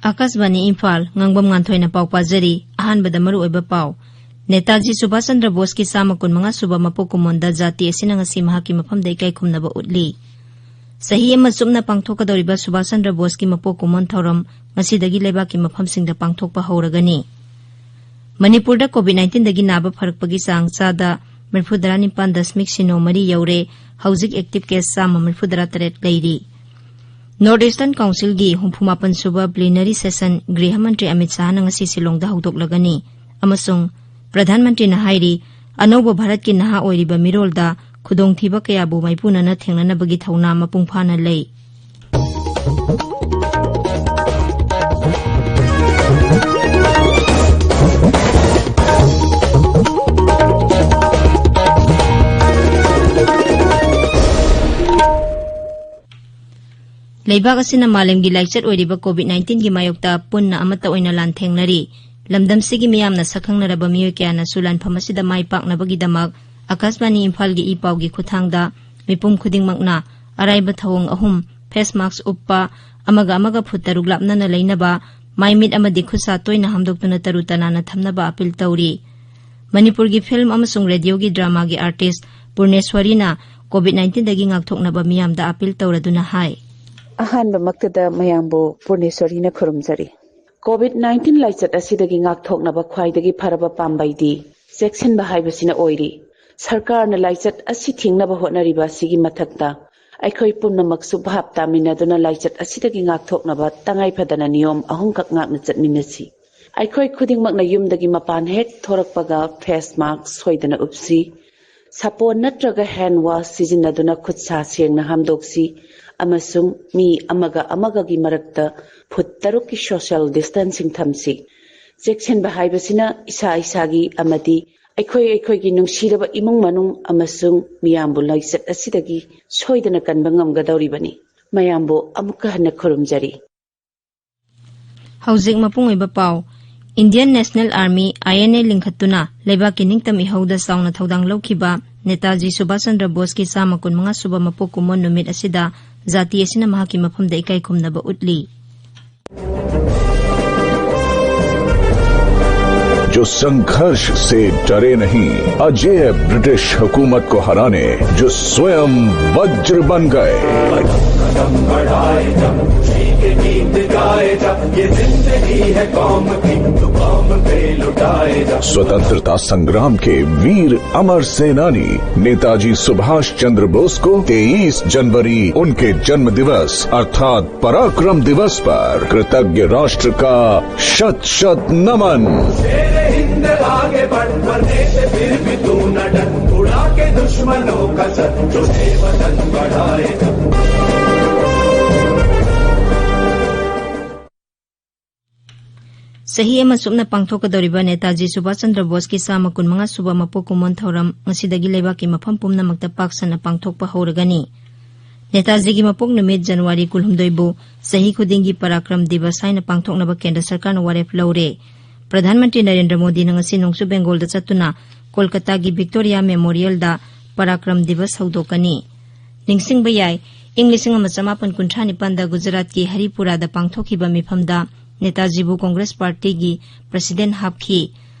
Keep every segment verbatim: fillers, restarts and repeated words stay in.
ꯑꯥꯀꯥꯁꯕꯥꯅꯤ ꯏꯝꯐꯥꯜ, ꯉꯥꯡꯕꯝ ꯉꯥꯟꯊꯣꯏꯅ ꯄꯥꯎ ꯄꯥꯖꯔꯤ꯫ ꯑꯍꯥꯟꯕꯗ ꯃꯔꯨꯑꯣꯏꯕ ꯄꯥꯎ꯫ ꯅꯦꯇꯥꯖꯤ ꯁꯨꯚꯥꯁ ꯆꯟꯗ꯭ꯔ ꯕꯣꯁꯀꯤ ꯆꯥꯝꯃ ꯀꯨꯟꯃꯉꯥ ꯁꯨꯕ ꯃꯄꯣꯛ ꯀꯨꯝꯑꯣꯟꯗ ꯖꯥꯇꯤ ꯑꯁꯤꯅ ꯉꯁꯤ ꯃꯍꯥꯛꯀꯤ ꯃꯐꯝꯗ ꯏꯀꯥꯏ ꯈꯨꯝꯅꯕ ꯎꯠꯂꯤ꯫ ꯆꯍꯤ ꯑꯃ ꯆꯨꯞꯅ ꯄꯥꯡꯊꯣꯛꯀꯗꯧꯔꯤꯕ ꯁꯨꯚꯥꯁ ꯆꯟꯗ꯭ꯔ ꯕꯣꯁꯀꯤ ꯃꯄꯣꯛ ꯀꯨꯝꯑꯣꯟ ꯊꯧꯔꯝ ꯉꯁꯤꯗꯒꯤ ꯂꯩꯕꯥꯛꯀꯤ ꯃꯐꯝꯁꯤꯡꯗ ꯄꯥꯡꯊꯣꯛꯄ ꯍꯧꯔꯒꯅꯤ꯫ ꯃꯅꯤꯄꯨꯔꯗ COVID nineteenꯗꯒꯤ ꯅꯥꯕ ꯐꯔꯛꯄꯒꯤ ꯆꯥꯡ ꯆꯥꯗ ꯃꯔꯤꯐꯨꯇꯔꯥ ꯅꯤꯄꯥꯟ ꯗꯁꯃꯤꯛ ꯁꯤꯅꯣ ꯃꯔꯤ ꯌꯧꯔꯦ꯫ ꯍꯧꯖꯤꯛ active case ꯆꯥꯝꯃ ꯃꯔꯤꯐꯨꯇꯔꯥ ꯇꯔꯦꯠ ꯂꯩꯔꯤ꯫ North Eastern Councilꯒꯤ ꯍꯨꯝꯐꯨ ꯃꯥꯄꯟ ꯁꯨꯕ plenary session ꯒ꯭ꯔꯤꯍ ꯃꯟꯇ꯭ꯔꯤ ꯑꯃꯤꯠ ꯁꯥꯍꯅ ꯉꯁꯤ ꯁꯤꯂꯣꯡꯗ ꯍꯧꯗꯣꯛꯂꯒꯅꯤ꯫ ꯑꯃꯁꯨꯡ ꯄ꯭ꯔꯙꯥꯟ ꯃꯟꯇ꯭ꯔꯤꯅ ꯍꯥꯏꯔꯤ, ꯑꯅꯧꯕ ꯚꯥꯔꯠꯀꯤ ꯅꯍꯥ ꯑꯣꯏꯔꯤꯕ ꯃꯤꯔꯣꯜꯗ ꯈꯨꯗꯣꯡꯊꯤꯕ ꯀꯌꯥꯕꯨ ꯃꯥꯏꯄꯨꯅꯅ ꯊꯦꯡꯅꯅꯕꯒꯤ ꯊꯧꯅꯥ ꯃꯄꯨꯡ ꯐꯥꯅ ꯂꯩ꯫ ꯂꯩꯕꯥꯛ ꯑꯁꯤꯅ ꯃꯥꯂꯦꯝꯒꯤ ꯂꯥꯏꯆꯠ ꯑꯣꯏꯔꯤꯕ COVID nineteenꯒꯤ ꯃꯥꯌꯣꯛꯇ ꯄꯨꯟꯅ ꯑꯃꯠꯇ ꯑꯣꯏꯅ ꯂꯥꯟꯊꯦꯡꯅꯔꯤ꯫ ꯂꯝꯗꯝꯁꯤꯒꯤ ꯃꯤꯌꯥꯝꯅ ꯁꯛꯈꯪꯅꯔꯕ ꯃꯤꯑꯣꯏ ꯀꯌꯥꯅꯁꯨ ꯂꯥꯟꯐꯝ ꯑꯁꯤꯗ ꯃꯥꯏ ꯄꯥꯛꯅꯕꯒꯤꯗꯃꯛ ꯑꯥꯀꯥꯁꯕꯥꯅꯤ ꯏꯝꯐꯥꯜꯒꯤ ꯏ ꯄꯥꯎꯒꯤ ꯈꯨꯠꯊꯥꯡꯗ ꯃꯤꯄꯨꯝ ꯈꯨꯗꯤꯡꯃꯛꯅ ꯑꯔꯥꯏꯕ ꯊꯧꯑꯣꯡ ꯑꯍꯨꯝ, face mask ꯎꯞꯄ, ꯑꯃꯒ ꯑꯃꯒ ꯐꯨꯠ ꯇꯔꯨꯛ ꯂꯥꯞꯅꯅ ꯂꯩꯅꯕ, ꯃꯥꯏ ꯃꯤꯠ ꯑꯃꯗꯤ ꯈꯨꯠ ꯁꯥ ꯇꯣꯏꯅ ꯍꯥꯝꯗꯣꯛꯇꯨꯅ ꯇꯔꯨ ꯇꯅꯥꯟꯅ ꯊꯝꯅꯕ ꯑꯥꯄꯤꯜ ꯇꯧꯔꯤ꯫ ꯃꯅꯤꯄꯨꯔꯒꯤ film ꯑꯃꯁꯨꯡ radioꯒꯤ dramaꯒꯤ artist ꯄꯨꯔꯅꯦꯁ꯭ꯋꯔꯤꯅ COVID nineteenꯗꯒꯤ ꯉꯥꯛꯊꯣꯛꯅꯕ ꯃꯤꯌꯥꯝꯗ ꯑꯥꯄꯤꯜ ꯇꯧꯔꯗꯨꯅ ꯍꯥꯏ꯫ ꯑꯍꯥꯟꯕꯃꯛꯇꯗ ꯃꯌꯥꯝꯕꯨ ꯄꯨꯔꯅꯦꯁ꯭ꯋꯔꯤꯅ ꯈꯨꯔꯨꯝꯖꯔꯤ꯫ COVID nineteen ꯂꯥꯏꯆꯠ ꯑꯁꯤꯗꯒꯤ ꯉꯥꯛꯊꯣꯛꯅꯕ ꯈ꯭ꯋꯥꯏꯗꯒꯤ ꯐꯔꯕ ꯄꯥꯝꯕꯩꯗꯤ ꯆꯦꯛꯁꯤꯟꯕ ꯍꯥꯏꯕꯁꯤꯅ ꯑꯣꯏꯔꯤ꯫ ꯁꯔꯀꯥꯔꯅ ꯂꯥꯏꯆꯠ ꯑꯁꯤ ꯊꯤꯡꯅꯕ ꯍꯣꯠꯅꯔꯤꯕ ꯑꯁꯤꯒꯤ ꯃꯊꯛꯇ ꯑꯩꯈꯣꯏ ꯄꯨꯝꯅꯃꯛꯁꯨ ꯚꯥꯞ ꯇꯥꯃꯤꯟꯅꯗꯨꯅ ꯂꯥꯏꯆꯠ ꯑꯁꯤꯗꯒꯤ ꯉꯥꯛꯊꯣꯛꯅꯕ ꯇꯉꯥꯏꯐꯗꯅ ꯅꯤꯌꯣꯝ ꯑꯍꯨꯝꯈꯛ ꯉꯥꯛꯅ ꯆꯠꯃꯤꯟꯅꯁꯤ꯫ ꯑꯩꯈꯣꯏ ꯈꯨꯗꯤꯡꯃꯛꯅ ꯌꯨꯝꯗꯒꯤ ꯃꯄꯥꯟ ꯍꯦꯛ ꯊꯣꯔꯛꯄꯒ face mask ꯁꯣꯏꯗꯅ ꯎꯞꯁꯤ꯫ ꯁꯥꯄꯣꯟ ꯅꯠꯇ꯭ꯔꯒ hand wash ꯁꯤꯖꯤꯟꯅꯗꯨꯅ ꯈꯨꯠ ꯁꯥ ꯁꯦꯡꯅ ꯍꯥꯝꯗꯣꯛꯁꯤ ꯑꯃꯁꯨꯡ ꯃꯤ ꯑꯃꯒ ꯑꯃꯒꯒꯤ ꯃꯔꯛꯇ ꯐꯨꯠ ꯇꯔꯨꯛꯀꯤ social distancing ꯊꯝꯁꯤ꯫ ꯆꯦꯛꯁꯤꯟꯕ ꯍꯥꯏꯕꯁꯤꯅ ꯏꯁꯥ ꯏꯁꯥꯒꯤ ꯑꯃꯗꯤ ꯑꯩꯈꯣꯏ ꯑꯩꯈꯣꯏꯒꯤ ꯅꯨꯡꯁꯤꯔꯕ ꯏꯃꯨꯡ ꯃꯅꯨꯡ ꯑꯃꯁꯨꯡ ꯃꯤꯌꯥꯝꯕꯨ ꯂꯥꯏꯆꯠ ꯑꯁꯤꯗꯒꯤ ꯁꯣꯏꯗꯅ ꯀꯟꯕ ꯉꯝꯒꯗꯧꯔꯤꯕꯅꯤ꯫ ꯃꯌꯥꯝꯕꯨ ꯑꯃꯨꯛꯀ ꯍꯟꯅ ꯈꯨꯔꯨꯝꯖꯔꯤ꯫ ꯍꯧꯖꯤꯛ ꯃꯄꯨꯡ ꯑꯣꯏꯕ ꯄꯥꯎ꯫ Indian National Army, INA, ꯂꯤꯡꯈꯠꯇꯨꯅ ꯂꯩꯕꯥꯛꯀꯤ ꯅꯤꯡꯇꯝ ꯏꯍꯧꯗ ꯆꯥꯎꯅ ꯊꯧꯗꯥꯡ ꯂꯧꯈꯤꯕ ꯅꯦꯇꯥꯖꯤ ꯁꯨꯚꯥꯁ ꯆꯟꯗ꯭ꯔ ꯕꯣꯁꯀꯤ ꯆꯥꯝꯃ ꯀꯨꯟꯃꯉꯥ ꯁꯨꯕ ꯃꯄꯣꯛ ꯀꯨꯝꯑꯣꯟ ꯅꯨꯃꯤꯠ ꯑꯁꯤꯗ ꯖꯥꯇꯤ ꯑꯁꯤꯅ ꯃꯍꯥꯛꯀꯤ ꯃꯐꯝꯗ ꯏꯀꯥꯏ ꯈꯨꯝꯅꯕ ꯎꯠꯂꯤ꯫ जो संघर्ष से डरे नहीं, अजय ब्रिटिश हुकूमत को हराने जो स्वयं वज्र बन गए। स्वतंत्रता संग्राम के वीर अमर सेनानी नेताजी सुभाष चंद्र बोस को तेईस जनवरी उनके जन्म दिवस अर्थात पराक्रम दिवस पर कृतज्ञ राष्ट्र का शत शत नमन। शेर हिंद आगे बढ़, मरने से फिर भी तू न डर, उड़ा के दुश्मनों का सर, जो है वतन बढ़ाए। ꯆꯍꯤ ꯑꯃ ꯆꯨꯞꯅ ꯄꯥꯡꯊꯣꯛꯀꯗꯧꯔꯤꯕ ꯅꯦꯇꯥꯖꯤ ꯁꯨꯚꯥꯁ ꯆꯟꯗ꯭ꯔ ꯕꯣꯁꯀꯤ ꯆꯥꯝꯃ ꯀꯨꯟꯃꯉꯥ ꯁꯨꯕ ꯃꯄꯣꯛ ꯀꯨꯝꯑꯣꯟ ꯊꯧꯔꯝ ꯉꯁꯤꯗꯒꯤ ꯂꯩꯕꯥꯛꯀꯤ ꯃꯐꯝ ꯄꯨꯝꯅꯃꯛꯇ ꯄꯥꯛ ꯁꯟꯅ ꯄꯥꯡꯊꯣꯛꯄ ꯍꯧꯔꯒꯅꯤ꯫ ꯅꯦꯇꯥꯖꯤꯒꯤ ꯃꯄꯣꯛ ꯅꯨꯃꯤꯠ ꯖꯅꯋꯥꯔꯤ ꯀꯨꯟꯍꯨꯝꯗꯣꯏꯕꯨ ꯆꯍꯤ ꯈꯨꯗꯤꯡꯒꯤ ꯄꯔꯥꯀ꯭ꯔꯝ ꯗꯤꯕꯁ ꯍꯥꯏꯅ ꯄꯥꯡꯊꯣꯛꯅꯕ ꯀꯦꯟꯗ꯭ꯔ ꯁꯔꯀꯥꯔꯅ ꯋꯥꯔꯦꯞ ꯂꯧꯔꯦ꯫ ꯄ꯭ꯔꯙꯥꯟ ꯃꯟꯇ꯭ꯔꯤ ꯅꯔꯦꯟꯗ꯭ꯔ ꯃꯣꯗꯤꯅ ꯉꯁꯤ ꯅꯣꯡꯆꯨꯞ ꯕꯦꯡꯒꯣꯜꯗ ꯆꯠꯇꯨꯅ ꯀꯣꯜꯀꯇꯥꯒꯤ ꯚꯤꯛꯇꯣꯔꯤꯌꯥ ꯃꯦꯃꯣꯔꯤꯌꯦꯜꯗ ꯄꯔꯥꯀ꯭ꯔꯝ ꯗꯤꯕꯁ ꯍꯧꯗꯣꯛꯀꯅꯤ꯫ ꯅꯤꯡꯁꯤꯡꯕ ꯌꯥꯏ, ꯏꯪ ꯂꯤꯁꯤꯡ ꯑꯃ ꯆꯃꯥꯄꯟ ꯀꯨꯟꯊ꯭ꯔꯥ ꯅꯤꯄꯥꯟꯗ ꯒꯨꯖꯔꯥꯠꯀꯤ ꯍꯔꯤꯄꯨꯔꯥꯗ ꯄꯥꯡꯊꯣꯛꯈꯤꯕ ꯃꯤꯐꯝꯗ ꯅꯦꯇꯥꯖꯤꯕꯨ ꯀꯣꯡꯒ꯭ꯔꯦꯁ ꯄꯥꯔꯇꯤꯒꯤ ꯄ꯭ꯔꯁꯤꯗꯦꯟ ꯍꯥꯞꯈꯤ꯫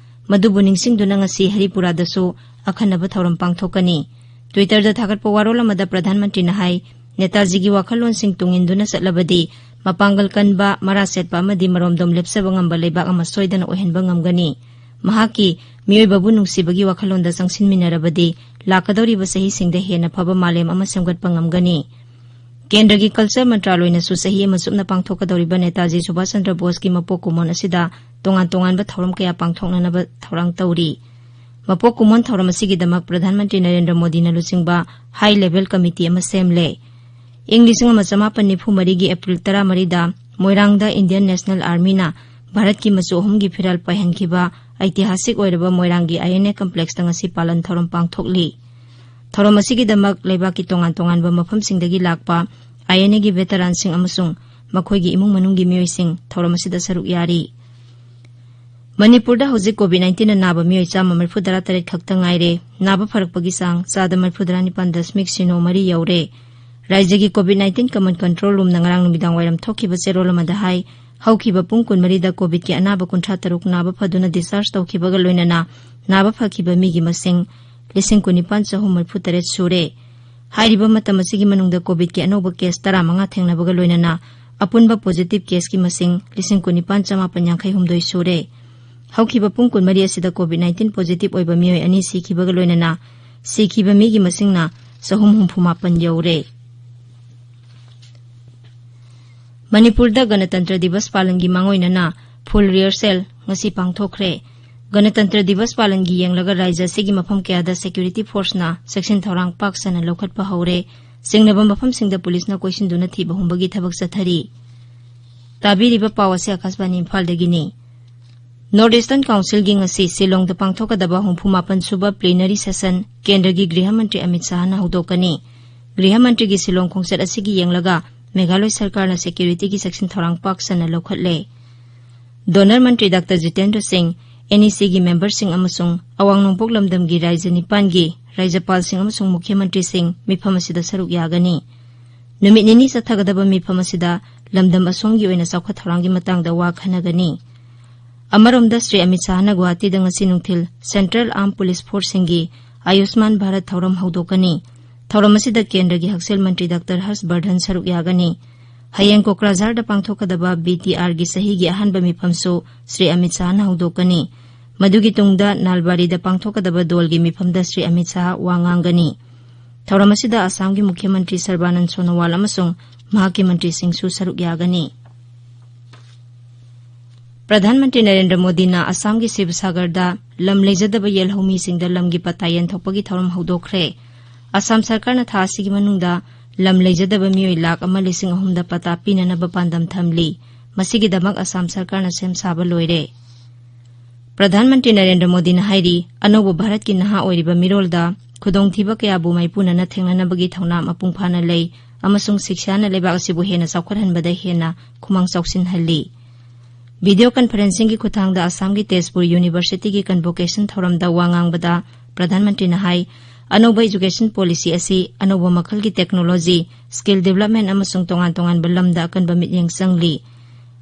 ꯃꯗꯨꯕꯨ ꯅꯤꯡꯁꯤꯡꯗꯨꯅ ꯉꯁꯤ ꯍꯔꯤꯄꯨꯔꯥꯗꯁꯨ ꯑꯈꯟꯅꯕ ꯊꯧꯔꯝ ꯄꯥꯡꯊꯣꯛꯀꯅꯤ꯫ ꯇ꯭ꯋꯤꯇꯔꯗ ꯊꯥꯒꯠꯄ ꯋꯥꯔꯣꯜ ꯑꯃꯗ ꯄ꯭ꯔꯙꯥꯟ ꯃꯟꯇ꯭ꯔꯤꯅ ꯍꯥꯏ, ꯅꯦꯇꯥꯖꯤꯒꯤ ꯋꯥꯈꯜꯂꯣꯟꯁꯤꯡ ꯇꯨꯡꯏꯟꯗꯨꯅ ꯆꯠꯂꯕꯗꯤ ꯃꯄꯥꯡꯒꯜ ꯀꯟꯕ, ꯃꯔꯥ ꯁꯦꯠꯄ ꯑꯃꯗꯤ ꯃꯔꯣꯝꯗꯣꯝ ꯂꯦꯞꯆꯕ ꯉꯝꯕ ꯂꯩꯕꯥꯛ ꯑꯃ ꯁꯣꯏꯗꯅ ꯑꯣꯏꯍꯟꯕ ꯉꯝꯒꯅꯤ꯫ ꯃꯍꯥꯛꯀꯤ ꯃꯤꯑꯣꯏꯕꯕꯨ ꯅꯨꯡꯁꯤꯕꯒꯤ ꯋꯥꯈꯜꯂꯣꯟꯗ ꯆꯪꯁꯤꯟꯃꯤꯟꯅꯔꯕꯗꯤ ꯂꯥꯛꯀꯗꯧꯔꯤꯕ ꯆꯍꯤꯁꯤꯡꯗ ꯍꯦꯟꯅ ꯐꯕ ꯃꯥꯂꯦꯝ ꯑꯃ ꯁꯦꯝꯒꯠꯄ ꯉꯝꯒꯅꯤ꯫ ꯀꯦꯟꯗ꯭ꯔꯒꯤ ꯀꯜꯆꯔ ꯃꯟꯇ꯭ꯔꯥꯂꯣꯏꯅꯁꯨ ꯆꯍꯤ ꯑꯃ ꯆꯨꯞꯅ ꯄꯥꯡꯊꯣꯛꯀꯗꯧꯔꯤꯕ ꯅꯦꯇꯥꯖꯤ ꯁꯨꯚꯥꯁ ꯆꯟꯗ꯭ꯔ ꯕꯣꯁꯀꯤ ꯃꯄꯣꯛ ꯀꯨꯝꯑꯣꯟ ꯑꯁꯤꯗ ꯇꯣꯉꯥꯟ ꯇꯣꯉꯥꯟꯕ ꯊꯧꯔꯝ ꯀꯌꯥ ꯄꯥꯡꯊꯣꯛꯅꯅꯕ ꯊꯧꯔꯥꯡ ꯇꯧꯔꯤ꯫ ꯃꯄꯣꯛ ꯀꯨꯝꯑꯣꯟ ꯊꯧꯔꯝ ꯑꯁꯤꯒꯤꯗꯃꯛ ꯄ꯭ꯔꯙꯥꯟ ꯃꯟꯇ꯭ꯔꯤ ꯅꯔꯦꯟꯗ꯭ꯔ ꯃꯣꯗꯤꯅ ꯂꯨꯆꯤꯡꯕ ꯍꯥꯏ ꯂꯦꯚꯦꯜ ꯀꯃꯤꯇꯤ ꯑꯃ ꯁꯦꯝꯂꯦ꯫ ꯏꯪ ꯂꯤꯁꯤꯡ ꯑꯃ ꯆꯃꯥꯄꯟ ꯅꯤꯐꯨ ꯃꯔꯤꯒꯤ ꯑꯦꯄ꯭ꯔꯤꯜ ꯇꯔꯥꯃꯔꯤꯗ ꯃꯣꯏꯔꯥꯡꯗ ꯏꯟꯗꯤꯌꯟ ꯅꯦꯁꯅꯦꯜ ꯑꯥꯔꯃꯤꯅ ꯚꯥꯔꯠꯀꯤ ꯃꯆꯨ ꯑꯍꯨꯝꯒꯤ ꯐꯤꯔꯥꯜ ꯄꯥꯏꯍꯟꯈꯤꯕ ꯑꯩꯇꯤꯍꯥꯁꯤꯛ ꯑꯣꯏꯔꯕ ꯃꯣꯏꯔꯥꯡꯒꯤ ꯑꯥꯏ ꯑꯦꯟ ꯑꯦ ꯀꯝꯄ꯭ꯂꯦꯛꯁꯇ ꯉꯁꯤ ꯄꯥꯂꯟ ꯊꯧꯔꯝ ꯄꯥꯡꯊꯣꯛꯂꯤ꯫ ꯊꯧꯔꯝ ꯑꯁꯤꯒꯤꯗꯃꯛ ꯂꯩꯕꯥꯛꯀꯤ ꯇꯣꯉꯥꯟ ꯇꯣꯉꯥꯟꯕ ꯃꯐꯝꯁꯤꯡꯗꯒꯤ ꯂꯥꯛꯄ ꯑꯥꯏ ꯑꯦꯟ ꯑꯦꯒꯤ ꯚꯦꯇꯔꯥꯟꯁꯤꯡ ꯑꯃꯁꯨꯡ ꯃꯈꯣꯏꯒꯤ ꯏꯃꯨꯡ ꯃꯅꯨꯡꯒꯤ ꯃꯤꯑꯣꯏꯁꯤꯡ ꯊꯧꯔꯝ ꯑꯁꯤꯗ ꯁꯔꯨꯛ ꯌꯥꯔꯤ꯫ ꯃꯅꯤꯄꯨꯔꯗ ꯍꯧꯖꯤꯛ ꯀꯣꯚꯤꯗ ꯅꯥꯏꯟꯇꯤꯟꯅ ꯅꯥꯕ ꯃꯤꯑꯣꯏ ꯆꯥꯝꯃ ꯃꯔꯤꯐꯨ ꯇꯔꯥ ꯇꯔꯦꯠ ꯈꯛꯇ ꯉꯥꯏꯔꯦ꯫ ꯅꯥꯕ ꯐꯔꯛꯄꯒꯤ ꯆꯥꯡ ꯆꯥꯗ ꯃꯔꯤꯐꯨ ꯇꯔꯥ ꯅꯤꯄꯥꯟ ꯗꯁꯃꯤꯛ ꯁꯤꯅꯣ ꯃꯔꯤ ꯌꯧꯔꯦ꯫ ꯔꯥꯖ꯭ꯌꯒꯤ ꯀꯣꯚꯤꯗ ꯅꯥꯏꯟꯇꯤꯟ ꯀꯃꯟ ꯀꯟꯇ꯭ꯔꯣꯜ ꯔꯨꯝꯅ ꯉꯔꯥꯡ ꯅꯨꯃꯤꯗꯥꯡ ꯋꯥꯏꯔꯝ ꯊꯣꯛꯈꯤꯕ ꯆꯦꯔꯣꯜ ꯑꯃꯗ ꯍꯥꯏ, ꯍꯧꯈꯤꯕ ꯄꯨꯡ ꯀꯨꯟꯃꯔꯤꯗ ꯀꯣꯚꯤꯗꯀꯤ ꯑꯅꯥꯕ ꯀꯨꯟꯊ꯭ꯔꯥ ꯇꯔꯨꯛ ꯅꯥꯕ ꯐꯗꯨꯅ ꯗꯤꯁꯆꯥꯔꯖ ꯇꯧꯈꯤꯕꯒ ꯂꯣꯏꯅꯅ ꯅꯥꯕ ꯐꯈꯤꯕ ꯃꯤꯒꯤ ꯃꯁꯤꯡ ꯂꯤꯁꯤꯡ ꯀꯨꯟꯅꯤꯄꯥꯟ ꯆꯍꯨꯝ ꯃꯔꯤꯐꯨ ꯇꯔꯦꯠ ꯁꯨꯔꯦ꯫ ꯍꯥꯏꯔꯤꯕ ꯃꯇꯝ ꯑꯁꯤꯒꯤ ꯃꯅꯨꯡꯗ ꯀꯣꯚꯤꯗꯀꯤ ꯑꯅꯧꯕ ꯀꯦꯁ ꯇꯔꯥꯃꯉꯥ ꯊꯦꯡꯅꯕꯒ ꯂꯣꯏꯅꯅ ꯑꯄꯨꯟꯕ ꯄꯣꯖꯤꯇꯤꯚ ꯀꯦꯁꯀꯤ ꯃꯁꯤꯡ ꯂꯤꯁꯤꯡ ꯀꯨꯟꯅꯤꯄꯥꯟ ꯆꯃꯥꯄꯟ ꯌꯥꯡꯈꯩ ꯍꯨꯝꯗꯣꯏ ꯁꯨꯔꯦ꯫ ꯍꯧꯈꯤꯕ ꯄꯨꯡ ꯀꯨꯟꯃꯔꯤ ꯑꯁꯤꯗ ꯀꯣꯚꯤꯗ ꯅꯥꯏꯟꯇꯤꯟ ꯄꯣꯖꯤꯇꯤꯚ ꯑꯣꯏꯕ ꯃꯤꯑꯣꯏ ꯑꯅꯤ ꯁꯤꯈꯤꯕꯒ ꯂꯣꯏꯅꯅ ꯁꯤꯈꯤꯕ ꯃꯤꯒꯤ ꯃꯁꯤꯡꯅ ꯆꯍꯨꯝ ꯍꯨꯝꯐꯨ ꯃꯥꯄꯟ ꯌꯧꯔꯦ꯫ ꯃꯅꯤꯄꯨꯔꯗ ꯒꯅꯇꯟꯇ꯭ꯔ ꯗꯤꯕꯁ ꯄꯥꯂꯟꯒꯤ ꯃꯥꯡꯑꯣꯏꯅꯅ ꯐꯨꯜ ꯔꯤꯍꯔꯁꯦꯜ ꯉꯁꯤ ꯄꯥꯡꯊꯣꯛꯈ꯭ꯔꯦ꯫ ꯒꯅꯇꯟꯇ꯭ꯔ ꯗꯤꯕꯁ ꯄꯥꯂꯟꯒꯤ ꯌꯦꯡꯂꯒ ꯔꯥꯖ꯭ꯌ ꯑꯁꯤꯒꯤ ꯃꯐꯝ ꯀꯌꯥꯗ ꯁꯦꯀ꯭ꯌꯨꯔꯤꯇꯤ ꯐꯣꯔꯁꯅ ꯆꯦꯛꯁꯤꯟ ꯊꯧꯔꯥꯡ ꯄꯥꯛ ꯁꯟꯅ ꯂꯧꯈꯠꯄ ꯍꯧꯔꯦ꯫ ꯆꯤꯡꯅꯕ ꯃꯐꯝꯁꯤꯡꯗ ꯄꯨꯂꯤꯁꯅ ꯀꯣꯏꯁꯤꯟꯗꯨꯅ ꯊꯤꯕ ꯍꯨꯝꯕꯒꯤ ꯊꯕꯛ ꯆꯠꯊꯔꯤ꯫ ꯇꯥꯕꯤꯔꯤꯕ ꯄꯥꯎ ꯑꯁꯤ ꯑꯥꯀꯥꯁꯕꯥꯅꯤ ꯏꯝꯐꯥꯜꯗꯒꯤꯅꯤ꯫ ꯅꯣꯔꯠ ꯏꯁꯇꯔꯟ ꯀꯥꯎꯟꯁꯤꯜꯒꯤ ꯉꯁꯤ ꯁꯤꯂꯣꯡꯗ ꯄꯥꯡꯊꯣꯛꯀꯗꯕ ꯍꯨꯝꯐꯨ ꯃꯥꯄꯟ ꯁꯨꯕ ꯄ꯭ꯂꯤꯅꯔꯤ ꯁꯦꯁꯟ ꯀꯦꯟꯗ꯭ꯔꯒꯤ ꯒ꯭ꯔꯤꯍ ꯃꯟꯇ꯭ꯔꯤ ꯑꯃꯤꯠ ꯁꯥꯍꯅ ꯍꯧꯗꯣꯛꯀꯅꯤ꯫ ꯒ꯭ꯔꯤꯍ ꯃꯟꯇ꯭ꯔꯤꯒꯤ ꯁꯤꯂꯣꯡ ꯈꯣꯡꯆꯠ ꯑꯁꯤꯒꯤ ꯌꯦꯡꯂꯒ ꯃꯦꯘꯥꯂꯣꯏ ꯁꯔꯀꯥꯔꯅ ꯁꯦꯀ꯭ꯌꯨꯔꯤꯇꯤꯒꯤ ꯆꯦꯛꯁꯤꯟ ꯊꯧꯔꯥꯡ ꯄꯥꯛ ꯁꯟꯅ ꯂꯧꯈꯠꯂꯦ꯫ ꯗꯣꯅꯔ ꯃꯟꯇ꯭ꯔꯤ ꯗꯥꯛꯇꯔ ꯖꯤꯇꯦꯟꯗ꯭ꯔ ꯁꯤꯡ, ꯑꯦꯟ ꯏ ꯁꯤꯒꯤ ꯃꯦꯝꯕꯔꯁꯤꯡ ꯑꯃꯁꯨꯡ ꯑꯋꯥꯡ ꯅꯣꯡꯄꯣꯛ ꯂꯝꯗꯝꯒꯤ ꯔꯥꯖ꯭ꯌ ꯅꯤꯄꯥꯟꯒꯤ ꯔꯥꯖ꯭ꯌꯄꯥꯜꯁꯤꯡ ꯑꯃꯁꯨꯡ ꯃꯨꯈ꯭ꯌ ꯃꯟꯇ꯭ꯔꯤꯁꯤꯡ ꯃꯤꯐꯝ ꯑꯁꯤꯗ ꯁꯔꯨꯛ ꯌꯥꯒꯅꯤ꯫ ꯅꯨꯃꯤꯠ ꯅꯤꯅꯤ ꯆꯠꯊꯒꯗꯕ ꯃꯤꯐꯝ ꯑꯁꯤꯗ ꯂꯝꯗꯝ ꯑꯁꯣꯝꯒꯤ ꯑꯣꯏꯅ ꯆꯥꯎꯈꯠ ꯊꯧꯔꯥꯡꯒꯤ ꯃꯇꯥꯡꯗ ꯋꯥ ꯈꯟꯅꯒꯅꯤ꯫ ꯑꯃꯔꯣꯝꯗ ꯁ꯭ꯔꯤ ꯑꯃꯤꯠ ꯁꯥꯍꯅ ꯒꯨꯋꯥꯍꯥꯇꯤꯗ ꯉꯁꯤ ꯅꯨꯡꯊꯤꯜ ꯁꯦꯟꯇ꯭ꯔꯦꯜ ꯑꯥꯔꯝ ꯄꯨꯂꯤꯁ ꯐꯣꯔꯁꯁꯤꯡꯒꯤ ꯑꯌꯨꯁꯃꯥꯟ ꯚꯥꯔꯠ ꯊꯧꯔꯝ ꯍꯧꯗꯣꯛꯀꯅꯤ꯫ ꯊꯧꯔꯝ ꯑꯁꯤꯗ ꯀꯦꯟꯗ꯭ꯔꯒꯤ ꯍꯛꯁꯦꯜ ꯃꯟꯇ꯭ꯔꯤ ꯗꯥꯛꯇꯔ ꯍꯔꯁ ꯕꯔꯙꯟ ꯁꯔꯨꯛ ꯌꯥꯒꯅꯤ꯫ ꯍꯌꯦꯡ ꯀꯣꯀ꯭ꯔꯥꯖꯥꯔꯗ ꯄꯥꯡꯊꯣꯛꯀꯗꯕ ꯕꯤ ꯇꯤ ꯑꯥꯔꯒꯤ ꯆꯍꯤꯒꯤ ꯑꯍꯥꯟꯕ ꯃꯤꯐꯝꯁꯨ ꯁ꯭ꯔꯤ ꯑꯃꯤꯠ ꯁꯥꯍꯅ ꯍꯧꯗꯣꯛꯀꯅꯤ꯫ ꯃꯗꯨꯒꯤ ꯇꯨꯡꯗ ꯅꯥꯜꯕꯥꯔꯤꯗ ꯄꯥꯡꯊꯣꯛꯀꯗꯕ ꯗꯣꯜꯒꯤ ꯃꯤꯐꯝꯗ ꯁ꯭ꯔꯤ ꯑꯃꯤꯠ ꯁꯥꯍ ꯋꯥ ꯉꯥꯡꯒꯅꯤ꯫ ꯊꯧꯔꯝ ꯑꯁꯤꯗ ꯑꯁꯥꯝꯒꯤ ꯃꯨꯈ꯭ꯌ ꯃꯟꯇ꯭ꯔꯤ ꯁꯔꯕꯥꯅꯟ ꯁꯣꯅꯣꯋꯥꯜ ꯑꯃꯁꯨꯡ ꯃꯍꯥꯛꯀꯤ ꯃꯟꯇ꯭ꯔꯤꯁꯤꯡꯁꯨ ꯁꯔꯨꯛ ꯌꯥꯒꯅꯤ꯫ ꯄ꯭ꯔꯙꯥꯟ ꯃꯟꯇ꯭ꯔꯤ ꯅꯔꯦꯟꯗ꯭ꯔ ꯃꯣꯗꯤꯅ ꯑꯁꯥꯝꯒꯤ ꯁꯤꯕꯁꯥꯒꯔꯗ ꯂꯝ ꯂꯩꯖꯗꯕ ꯌꯦꯜꯍꯧꯃꯤꯁꯤꯡꯗ ꯂꯝꯒꯤ ꯄꯇꯥ ꯌꯦꯟꯊꯣꯛꯄꯒꯤ ꯊꯧꯔꯝ ꯍꯧꯗꯣꯛꯈ꯭ꯔꯦ꯫ ꯑꯁꯥꯝ ꯁꯔꯀꯥꯔꯅ ꯊꯥ ꯑꯁꯤꯒꯤ ꯃꯅꯨꯡꯗ ꯂꯝ ꯂꯩꯖꯗꯕ ꯃꯤꯑꯣꯏ ꯂꯥꯈ ꯑꯃ ꯂꯤꯁꯤꯡ ꯑꯍꯨꯝꯗ ꯄꯇꯥ ꯄꯤꯅꯅꯕ ꯄꯥꯟꯗꯝ ꯊꯝꯂꯤ꯫ ꯃꯁꯤꯒꯤꯗꯃꯛ ꯑꯁꯥꯝ ꯁꯔꯀꯥꯔꯅ ꯁꯦꯝ ꯁꯥꯕ ꯂꯣꯏꯔꯦ꯫ ꯄ꯭ꯔꯙꯥꯟ ꯃꯟꯇ꯭ꯔꯤ ꯅꯔꯦꯟꯗ꯭ꯔ ꯃꯣꯗꯤꯅ ꯍꯥꯏꯔꯤ, ꯑꯅꯧꯕ ꯚꯥꯔꯠꯀꯤ ꯅꯍꯥ ꯑꯣꯏꯔꯤꯕ ꯃꯤꯔꯣꯜꯗ ꯈꯨꯗꯣꯡꯊꯤꯕ ꯀꯌꯥꯕꯨ ꯃꯥꯏꯄꯨꯅꯅ ꯊꯦꯡꯅꯅꯕꯒꯤ ꯊꯧꯅꯥ ꯃꯄꯨꯡ ꯐꯥꯅ ꯂꯩ ꯑꯃꯁꯨꯡ ꯁꯤꯛꯁꯥꯅ ꯂꯩꯕꯥꯛ ꯑꯁꯤꯕꯨ ꯍꯦꯟꯅ ꯆꯥꯎꯈꯠꯍꯟꯕꯗ ꯍꯦꯟꯅ ꯈꯨꯃꯥꯡ ꯆꯥꯎꯁꯤꯟꯍꯜꯂꯤ꯫ ꯚꯤꯗꯤꯑꯣ ꯀꯟꯐꯔꯦꯟꯁꯤꯡꯒꯤ ꯈꯨꯠꯊꯥꯡꯗ ꯑꯁꯥꯝꯒꯤ ꯇꯦꯖꯄꯨꯔ ꯌꯨꯅꯤꯚꯔꯁꯤꯇꯤꯒꯤ ꯀꯟꯚꯣꯀꯦꯁꯟ ꯊꯧꯔꯝꯗ ꯋꯥ ꯉꯥꯡꯕꯗ ꯄ꯭ꯔꯙꯥꯟ ꯃꯟꯇ꯭ꯔꯤꯅ ꯍꯥꯏ, ꯑꯅꯧꯕ ꯏꯖꯨꯀꯦꯁꯟ ꯄꯣꯂꯤꯁꯤ ꯑꯁꯤ ꯑꯅꯧꯕ ꯃꯈꯜꯒꯤ ꯇꯦꯛꯅꯣꯂꯣꯖꯤ, ꯁ꯭ꯀꯤꯜ ꯗꯤꯕꯂꯞꯃꯦꯟ ꯑꯃꯁꯨꯡ ꯇꯣꯉꯥꯟ ꯇꯣꯉꯥꯟꯕ ꯂꯝꯗ ꯑꯀꯟꯕ ꯃꯤꯠꯌꯦꯡ ꯆꯪꯂꯤ꯫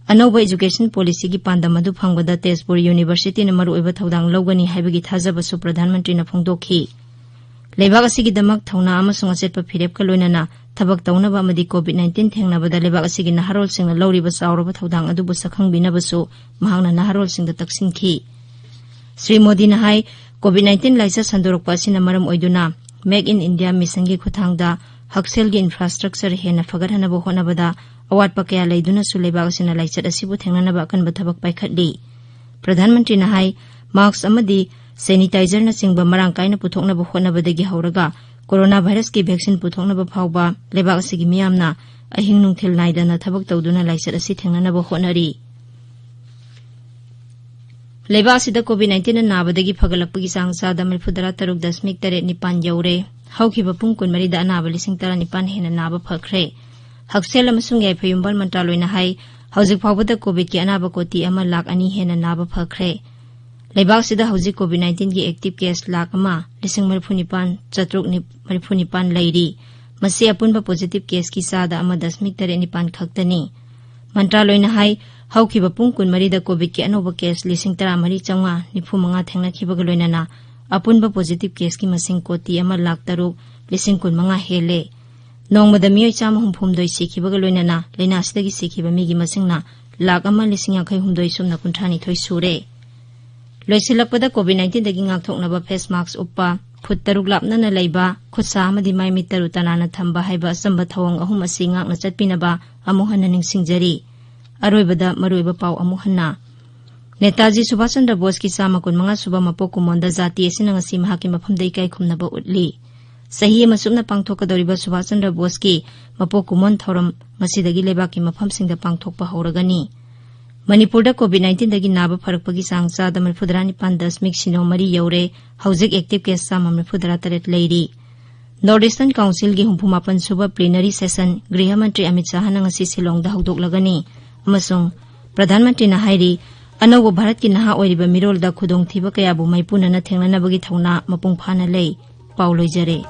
ꯑꯅꯧꯕ education policyꯒꯤ ꯄꯥꯟꯗꯝ ꯑꯗꯨ ꯐꯪꯕꯗ ꯇꯦꯖꯄꯨꯔ Universityꯅ ꯃꯔꯨꯑꯣꯏꯕ ꯊꯧꯗꯥꯡ ꯂꯧꯒꯅꯤ ꯍꯥꯏꯕꯒꯤ ꯊꯥꯖꯕꯁꯨ ꯄ꯭ꯔꯙꯥꯟ ꯃꯟꯇ꯭ꯔꯤꯅ ꯐꯣꯡꯗꯣꯛꯈꯤ꯫ ꯂꯩꯕꯥꯛ ꯑꯁꯤꯒꯤꯗꯃꯛ ꯊꯧꯅꯥ ꯑꯃꯁꯨꯡ ꯑꯆꯦꯠꯄ ꯐꯤꯔꯦꯞꯀ ꯂꯣꯏꯅꯅ ꯊꯕꯛ ꯇꯧꯅꯕ ꯑꯃꯗꯤ COVID nineteen ꯊꯦꯡꯅꯕꯗ ꯂꯩꯕꯥꯛ ꯑꯁꯤꯒꯤ ꯅꯍꯥꯔꯣꯜꯁꯤꯡꯅ ꯂꯧꯔꯤꯕ ꯆꯥꯎꯔꯕ ꯊꯧꯗꯥꯡ ꯑꯗꯨꯕꯨ ꯁꯛꯈꯪꯕꯤꯅꯕꯁꯨ ꯃꯍꯥꯛꯅ ꯅꯍꯥꯔꯣꯜꯁꯤꯡꯗ ꯇꯛꯁꯤꯟꯈꯤ꯫ ꯁ꯭ꯔꯤ ꯃꯣꯗꯤꯅ ꯍꯥꯏ, COVID nineteen ꯂꯥꯏꯆꯠ ꯁꯟꯗꯣꯔꯛꯄ ꯑꯁꯤꯅ ꯃꯔꯝ ꯑꯣꯏꯗꯨꯅ Make in India Missionꯒꯤ ꯈꯨꯠꯊꯥꯡꯗ ꯍꯛꯁꯦꯜꯒꯤ infrastructure ꯍꯦꯟꯅ ꯐꯒꯠꯍꯟꯅꯕ ꯍꯣꯠꯅꯕꯗ ꯑꯋꯥꯠꯄ ꯀꯌꯥ ꯂꯩꯗꯨꯅꯁꯨ ꯂꯩꯕꯥꯛ ꯑꯁꯤꯅ ꯂꯥꯏꯆꯠ ꯑꯁꯤꯕꯨ ꯊꯦꯡꯅꯅꯕ ꯑꯀꯟꯕ ꯊꯕꯛ ꯄꯥꯏꯈꯠꯂꯤ꯫ ꯄ꯭ꯔꯙꯥꯟ ꯃꯟꯇ꯭ꯔꯤꯅ ꯍꯥꯏ, mask ꯑꯃꯗꯤ sanitizerꯅꯆꯤꯡꯕ ꯃꯔꯥꯡ ꯀꯥꯏꯅ ꯄꯨꯊꯣꯛꯅꯕ ꯍꯣꯠꯅꯕꯗꯒꯤ ꯍꯧꯔꯒ corona virusꯀꯤ vaccine ꯄꯨꯊꯣꯛꯅꯕ ꯐꯥꯎꯕ ꯂꯩꯕꯥꯛ ꯑꯁꯤꯒꯤ ꯃꯤꯌꯥꯝꯅ ꯑꯍꯤꯡ ꯅꯨꯡꯊꯤꯜ ꯅꯥꯏꯗꯅ ꯊꯕꯛ ꯇꯧꯗꯨꯅ ꯂꯥꯏꯆꯠ ꯑꯁꯤ ꯊꯦꯡꯅꯅꯕ ꯍꯣꯠꯅꯔꯤ꯫ ꯂꯩꯕꯥꯛ ꯑꯁꯤꯗ COVID nineteen ꯅꯥꯕꯗꯒꯤ ꯐꯒꯠꯂꯛꯄꯒꯤ ꯆꯥꯡ ꯆꯥꯗ ꯃꯔꯤꯐꯨꯇꯔꯥ ꯇꯔꯨꯛ ꯗꯁꯃꯤꯛ ꯇꯔꯦꯠ ꯅꯤꯄꯥꯟ ꯌꯧꯔꯦ꯫ ꯍꯧꯈꯤꯕ ꯄꯨꯡ ꯀꯨꯟꯃꯔꯤꯗ ꯑꯅꯥꯕ ꯂꯤꯁꯤꯡ ꯇꯔꯥꯅꯤꯄꯥꯟ ꯍꯦꯟꯅ ꯅꯥꯕ ꯐꯈ꯭ꯔꯦ꯫ ꯍꯛꯁꯦꯜ ꯑꯃꯁꯨꯡ ꯌꯥꯏꯐ ꯌꯨꯝꯕꯥꯜ ꯃꯟꯇ꯭ꯔꯥꯂꯣꯏꯅ ꯍꯥꯏ, ꯍꯧꯖꯤꯛ ꯐꯥꯎꯕꯗ COVIDꯀꯤ ꯑꯅꯥꯕ ꯀꯣꯇꯤ ꯑꯃ ꯂꯥꯈ ꯑꯅꯤ ꯍꯦꯟꯅ ꯅꯥꯕ ꯐꯈ꯭ꯔꯦ꯫ ꯂꯩꯕꯥꯛ ꯑꯁꯤꯗ ꯍꯧꯖꯤꯛ COVID nineteenꯒꯤ active case ꯂꯥꯈ ꯑꯃ ꯂꯤꯁꯤꯡ ꯃꯔꯤꯐꯨ ꯅꯤꯄꯥꯟ ꯆꯥꯇ꯭ꯔꯨꯛ ꯃꯔꯤꯐꯨ ꯅꯤꯄꯥꯟ ꯂꯩꯔꯤ꯫ ꯃꯁꯤ ꯑꯄꯨꯟꯕ positive caseꯀꯤ ꯆꯥꯗ ꯑꯃ ꯗꯁꯃꯤꯛ ꯇꯔꯦꯠ ꯅꯤꯄꯥꯟ ꯈꯛꯇꯅꯤ꯫ ꯃꯟꯇ꯭ꯔꯥꯂꯣꯏꯅ ꯍꯥꯏ, ꯍꯧꯈꯤꯕ ꯄꯨꯡ ꯀꯨꯟꯃꯔꯤꯗ COVIDꯀꯤ ꯑꯅꯧꯕ case ꯂꯤꯁꯤꯡ ꯇꯔꯥꯃꯔꯤ ꯆꯥꯝꯃꯉꯥ ꯅꯤꯐꯨ ꯃꯉꯥ ꯊꯦꯡꯅꯈꯤꯕꯒ ꯂꯣꯏꯅꯅ ꯑꯄꯨꯟꯕ positive caseꯀꯤ ꯃꯁꯤꯡ ꯀꯣꯇꯤ ꯑꯃ ꯂꯥꯈ ꯇꯔꯨꯛ ꯂꯤꯁꯤꯡ ꯀꯨꯟꯃꯉꯥ ꯍꯦꯜꯂꯦ꯫ ꯅꯣꯡꯃꯗ ꯃꯤꯑꯣꯏ ꯆꯥꯝꯃ ꯍꯨꯝꯐꯨ ꯍꯨꯝꯗꯣꯏ ꯁꯤꯈꯤꯕꯒ ꯂꯣꯏꯅꯅ ꯂꯥꯏꯅꯥ ꯑꯁꯤꯗꯒꯤ ꯁꯤꯈꯤꯕ ꯃꯤꯒꯤ ꯃꯁꯤꯡꯅ ꯂꯥꯈ ꯑꯃ ꯂꯤꯁꯤꯡ ꯌꯥꯡꯈꯩ ꯍꯨꯝꯗꯣꯏ ꯁꯨꯞꯅ ꯀꯨꯟꯊ꯭ꯔꯥ ꯅꯤꯊꯣꯏ ꯁꯨꯔꯦ꯫ ꯂꯣꯏꯁꯤꯜꯂꯛꯄꯗ COVID nineteenꯗꯒꯤ ꯉꯥꯛꯊꯣꯛꯅꯕ face mask ꯎꯞꯄ, ꯐꯨꯠ ꯇꯔꯨꯛ ꯂꯥꯞꯅꯅ ꯂꯩꯕ, ꯈꯨꯠ ꯁꯥ ꯑꯃꯗꯤ ꯃꯥꯏ ꯃꯤꯠ ꯇꯔꯨ ꯇꯅꯥꯟꯅ ꯊꯝꯕ ꯍꯥꯏꯕ ꯑꯆꯝꯕ ꯊꯧꯑꯣꯡ ꯑꯍꯨꯝ ꯑꯁꯤ ꯉꯥꯛꯅ ꯆꯠꯄꯤꯅꯕ ꯑꯃꯨꯛ ꯍꯟꯅ ꯅꯤꯡꯁꯤꯡꯖꯔꯤ꯫ ꯑꯔꯣꯏꯕꯗ ꯃꯔꯨꯑꯣꯏꯕ ꯄꯥꯎ ꯑꯃꯨꯛ ꯍꯟꯅ꯫ ꯅꯦꯇꯥꯖꯤ ꯁꯨꯚꯥꯁ ꯆꯟꯗ꯭ꯔ ꯕꯣꯁꯀꯤ ꯆꯥꯝꯃ ꯀꯨꯟꯃꯉꯥ ꯁꯨꯕ ꯃꯄꯣꯛ ꯀꯨꯝꯑꯣꯟꯗ ꯖꯥꯇꯤ ꯑꯁꯤꯅ ꯉꯁꯤ ꯃꯍꯥꯛꯀꯤ ꯃꯐꯝꯗ ꯏꯀꯥꯏ ꯈꯨꯝꯅꯕ ꯎꯠꯂꯤ꯫ ꯆꯍꯤ ꯑꯃ ꯆꯨꯞꯅ ꯄꯥꯡꯊꯣꯛꯀꯗꯧꯔꯤꯕ ꯁꯨꯚꯥꯁ ꯆꯟꯗ꯭ꯔ ꯕꯣꯁꯀꯤ ꯃꯄꯣꯛ ꯀꯨꯝꯑꯣꯟ ꯊꯧꯔꯝ ꯉꯁꯤꯗꯒꯤ ꯂꯩꯕꯥꯛꯀꯤ ꯃꯐꯝꯁꯤꯡꯗ ꯄꯥꯡꯊꯣꯛꯄ ꯍꯧꯔꯒꯅꯤ꯫ ꯃꯅꯤꯄꯨꯔꯗ COVID nineteenꯗꯒꯤ ꯅꯥꯕ ꯐꯔꯛꯄꯒꯤ ꯆꯥꯡ ꯆꯥꯗ ꯃꯔꯤꯐꯨꯇꯔꯥ ꯅꯤꯄꯥꯟ ꯗꯁꯃꯤꯛ ꯁꯤꯅꯣ ꯃꯔꯤ ꯌꯧꯔꯦ꯫ ꯍꯧꯖꯤꯛ active case ꯆꯥꯝꯃ ꯃꯔꯤꯐꯨꯇꯔꯥ ꯇꯔꯦꯠ ꯂꯩꯔꯤ꯫ North Eastern Councilꯒꯤ ꯍꯨꯝꯐꯨ ꯃꯥꯄꯟ ꯁꯨꯕ plenary session ꯒ꯭ꯔꯤꯍ ꯃꯟꯇ꯭ꯔꯤ ꯑꯃꯤꯠ ꯁꯥꯍꯅ ꯉꯁꯤ ꯁꯤꯂꯣꯡꯗ ꯍꯧꯗꯣꯛꯂꯒꯅꯤ ꯑꯃꯁꯨꯡ ꯄ꯭ꯔꯙꯥꯟ ꯃꯟꯇ꯭ꯔꯤꯅ ꯍꯥꯏꯔꯤ, ꯑꯅꯧꯕ ꯚꯥꯔꯠꯀꯤ ꯅꯍꯥ ꯑꯣꯏꯔꯤꯕ ꯃꯤꯔꯣꯜꯗ ꯈꯨꯗꯣꯡꯊꯤꯕ ꯀꯌꯥꯕꯨ ꯃꯩꯄꯨꯅꯅ ꯊꯦꯡꯅꯅꯕꯒꯤ ꯊꯧꯅꯥ ꯃꯄꯨꯡ ꯐꯥꯅ ꯂꯩ꯫ ꯄꯥꯎ ꯂꯣꯏꯖꯔꯦ꯫